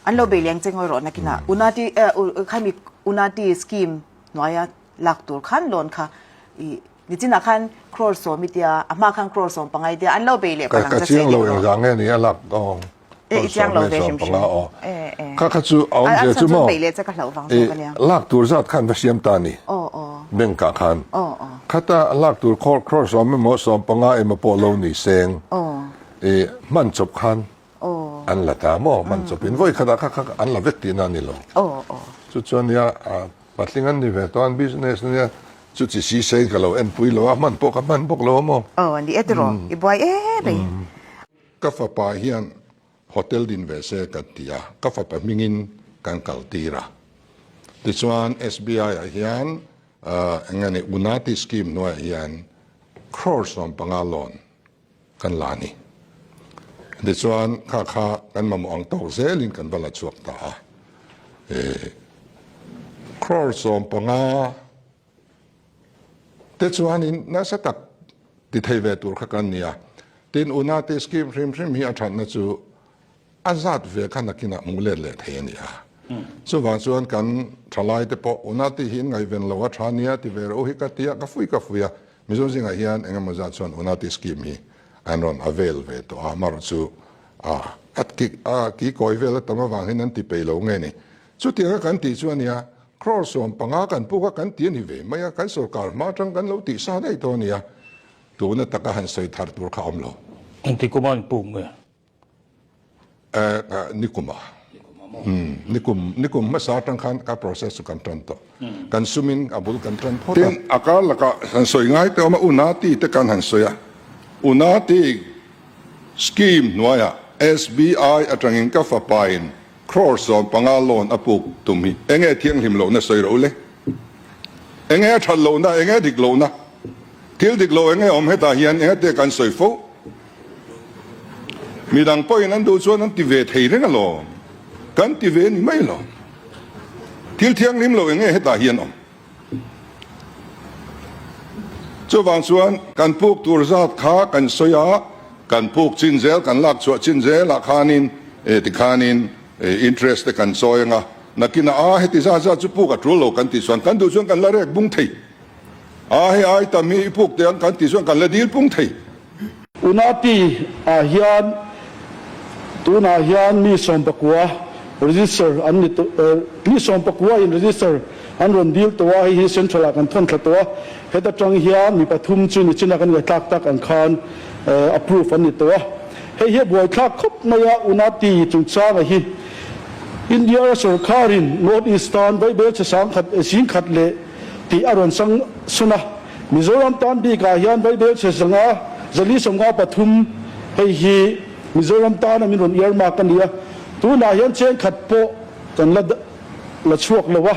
An lo bei leng che ngawi rawh nakinah Unati khami Unati scheme hnuaia lak tur khan loan kha i nichinah khan crore sawm i tia a hma khan crore sawm pangai tia an lo bei leh palh ang che che dik rawh. Ka chiang lo engzah nge ni a lak aw crore sawm leh sawm panga aw kha kha chu a awmzia chu maw i lak tur zat khan va siam ta ni bank ah khan khata lak tur crore sawm emaw sawm panga emaw pawh lo ni seng i hman chawp khan An la ta maw? Man chawpin vawi khatah kha kha an la vek tihna a ni lo. Chu chuan nia patling an ni ve tawh an business ania chu chi si sei ka lo enpui lo a, hman pawh ka hman bawk lo a maw? Aw ni e tiraw, i buai em ei. Ka fapa hian hotel din ve se kan ti a, ka fapa hmingin kan kal tir a. Tichuan SBI ah hian eng nge ni Unati scheme hnuaiah hian crore 15 loan Kan la a ni. Tichuan kha kha kan mamawh ang tawk zelin kan va la chhuak ta a. Crore 15 te chuanin nasa tak ti thei ve tur kha kan ni a. Tin, Unati scheme hrim hrim hi a thatna chu A zat ve kha nakinah hmuh let leh thei a ni a. Chuvang chuan kan thalaite pawh una tih hi in ngaihven lo a tha nia ti ve rawh u hi ka ti a, ka fui ka fui a. Mizo zingah hian eng emaw zat chuan Unati scheme hi an rawn avail ve tawh a, amaherawh chu a a ki kawi vel a tam avang hian an ti peih lo nge ni. Chutianga kan tih chu a nia, crore 15 kan puk a kan ti a ni ve mai a, kan sorkar hma atang kan lo tih sa daih tawh a nia. Tuna taka han sawi thar tur kha a awm lo. Engti kuma an puk nge? Nikum a nikum nikum hmasa atang khan ka process chu kan tan tawh kan sumin a bul kan tan phawt a. Tin a kar lakah han sawi ngai te awm a Unati te kan han sawi a Unati scheme hnuaiah SBI atangin ka fapain crore 15 loan a puk tum hi enge thianghlim lohna sawi rawh u le enge a that lohna enge dik lohna thil dik lo enge awm hetah hian enge te kan sawi fo. Midang pawhin an duh chuan an ti ve thei reng alawm. Kan ti ve ni mai lo. Thil thianghlim lo eng nge hetah hian awm? Chuvang chuan kan puk tur zat kha kan sawi a, kan puk chin zel, kan lak chhuah chin zelah khanin tikhanin interest te kan chawi ang a, nakinah a heti zat zat chu puk a tul lo kan tih chuan kan duh chuan kan la rek bung thei. A hei ai tam hi i puk teh ang kan tih chuan kan la dil pung thei. Unati ah hian tunah hian mi 19 register an ni tawh mi 19 in register an rawn dil tawh a, hei hi central ah kan thawn thla tawh a, heta tang hian mi pathum chu nichina kan ngaihthlak tak ang khan approve an ni tawh a, hei hi a buaithlak khawp mai a, Unati chungchanga hi India sorkarin North East tan vaibel chhe sangkhat 10,000 leh tih a rawn sang sun a. Mizoram tan bikah hian Vaibel chhe zanga 453 hei hi Mizoram tana min rawn earmark a ni a, tunah hian cheng khat pawh kan la la chhuak lo a.